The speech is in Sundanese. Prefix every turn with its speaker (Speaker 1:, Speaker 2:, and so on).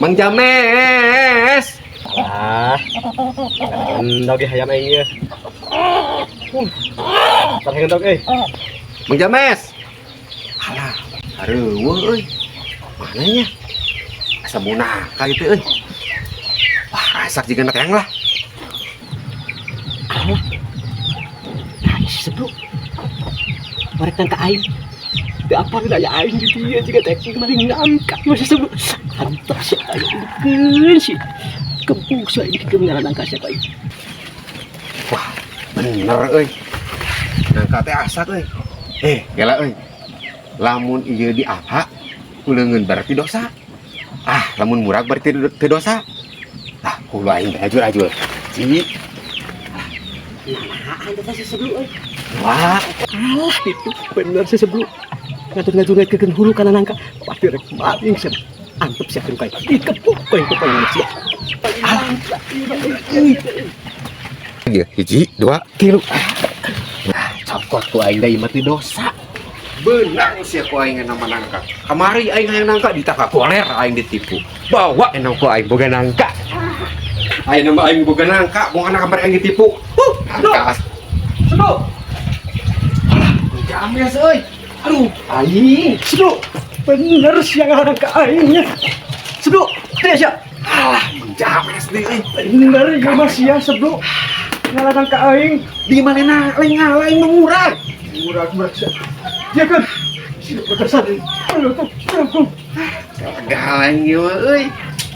Speaker 1: Mang James.
Speaker 2: Ah. Endog ya hayam aing ieu. Tareh endog euy.
Speaker 1: Mang James. Alah, hareueuh euy. Mana nya? Asa munaka itu euy. Wah, asak jiga yang lah.
Speaker 3: Alah. Nah, si Seblu. Mereka ka aing. Teu apa da aya aing di dieu jiga teh maling nangka ieu si Seblu. Antos si aing dikeun si. Kempung si aing dikeun ngaran nangka siapa aing.
Speaker 1: Wah, bener euy. Nangka teh asak euy. Eh, gela euy. Lamun ieu diapa, ku leungeun berarti dosa. Ah, lamun murag berarti teu dosa. Ah, kudu aing teh ajur-ajur. Ci,
Speaker 3: Nah, eta si Seblu euy.
Speaker 1: Wah,
Speaker 3: Alah, itu bener si Seblu. Ngatur-ngatur hulu kana nangka. Pasti rek maling sia. Antep sia kai. Dikepuk koe ku sia.
Speaker 1: Ah. Ieu hiji, dua, tilu. Nah, cokot ku aing deui mah teu dosa. Beunang sia ku aing nama nangka. Kamari aing hayang nangka ditaka koler aing ditipu. Bawa enang ku aing boga nangka. Aing nama aing boga nangka, mau anak kamari aing ditipu. Nangka.
Speaker 3: Seblu.
Speaker 1: James euy. Aduh, aing.
Speaker 3: Seblu. Bener sia ngaran ka aingnya. Seblu, teu sia.
Speaker 1: Alah, James deui euy.
Speaker 3: Bener ya mas ya Seblu. Ngaran ka aing.
Speaker 1: Di mana na lain ngalah aing murag.
Speaker 3: Murag murag sia. Ya kan. Sia bekerja. Aduh tuh. Tuh.
Speaker 1: Gagal aing ieu euy.